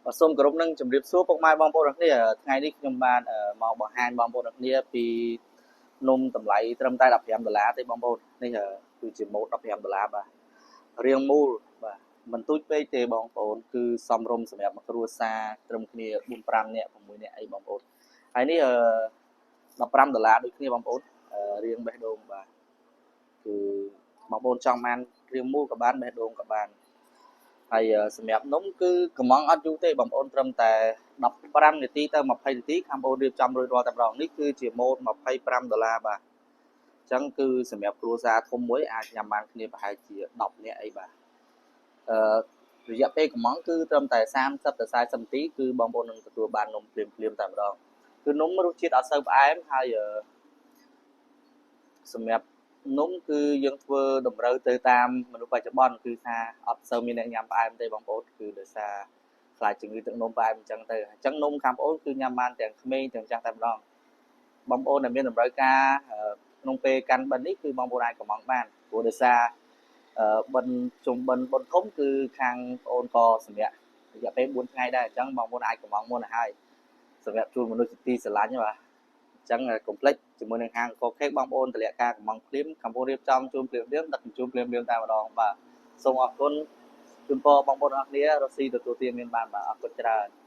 បាទសូមគោរពនឹងជម្រាបសួរពុកម៉ែបងប្អូនទាំងគ្នាថ្ងៃនេះខ្ញុំបានមកបង្ហាញបងប្អូនទាំងគ្នាពីនំតម្លៃត្រឹមតែ15ដុល្លារទេបងប្អូននេះគឺជាម៉ូត15ដុល្លារបាទរាងមូលបាទមិនទូចពេកទេបងប្អូនគឺសមរម្យសម្រាប់មួយគ្រួសារត្រឹមគ្នា4 5នាក់6នាក់អីបងប្អូនហើយនេះ15ដុល្លារដូចគ្នាបងប្អូនរាងបេះដូងបាទគឺបងប្អូនចង់បានរាងមូលក៏បានបេះដូងក៏បានហើយសម្រាប់នំគឺកំងអត់យូរទេបងប្អូនត្រឹមតែ15នាទីទៅ20នាទីខាងបងប្អូនរៀបចំរួចរាល់តែម្ដងនេះគឺជាម៉ូត25ដុល្លារបាទអញ្ចឹងគឺសម្រាប់គ្រួសារធំមួយអាចញ៉ាំបានគ្នាប្រហែលជា10នាក់អីបាទអឺរយៈពេលកំងគឺត្រឹមតែ30ទៅ40នាទីគឺបងប្អូននឹងទទួលបាននំភ្លាមភ្លាមតែម្ដងគឺនំរសជាតិអត់សូវផ្អែមហើយសម្រាប់នំគឺយើងធ្វើតម្រូវទៅតាមមនុស្សបច្ចុប្បន្នគឺថាអត់សូវមានអ្នកញ៉ាំផ្អែមទេបងប្អូនគឺដោយសារខ្លាចជំងឺទឹកនោមផ្អែមអញ្ចឹងទៅអញ្ចឹងនំខាងបងប្អូនគឺញ៉ាំបានទាំងក្មេងទាំងចាស់តែម្ដងបងប្អូនដែលមានតម្រូវការក្នុងពេលកាន់បិណ្ឌនេះគឺបងប្អូនអាចកំងបានព្រោះដោយសារបិណ្ឌជុំបិណ្ឌបុណ្យធំគឺខាងបងប្អូនក៏សម្រាប់រយៈពេល4ថ្ងៃដែរអញ្ចឹងបងប្អូនអាចកំងមុនទៅហើយសម្រាប់ជួនមនុស្សជាទីស្រឡាញ់បាទអញ្ចឹងកុំភ្លេចជាមួយនឹងហាងកូខេកបងប្អូនតម្លាក់ការកំងភ្លាមកំពុងរៀបចំជូនភ្លាមភ្លាមដឹកជញ្ជូនភ្លាមភ្លាមតែម្ដងបាទសូមអរគុណជូនពរបងប្អូនអរគ្នារកស៊ីទទួលទានមានបានបាទអរគុណច្រើន។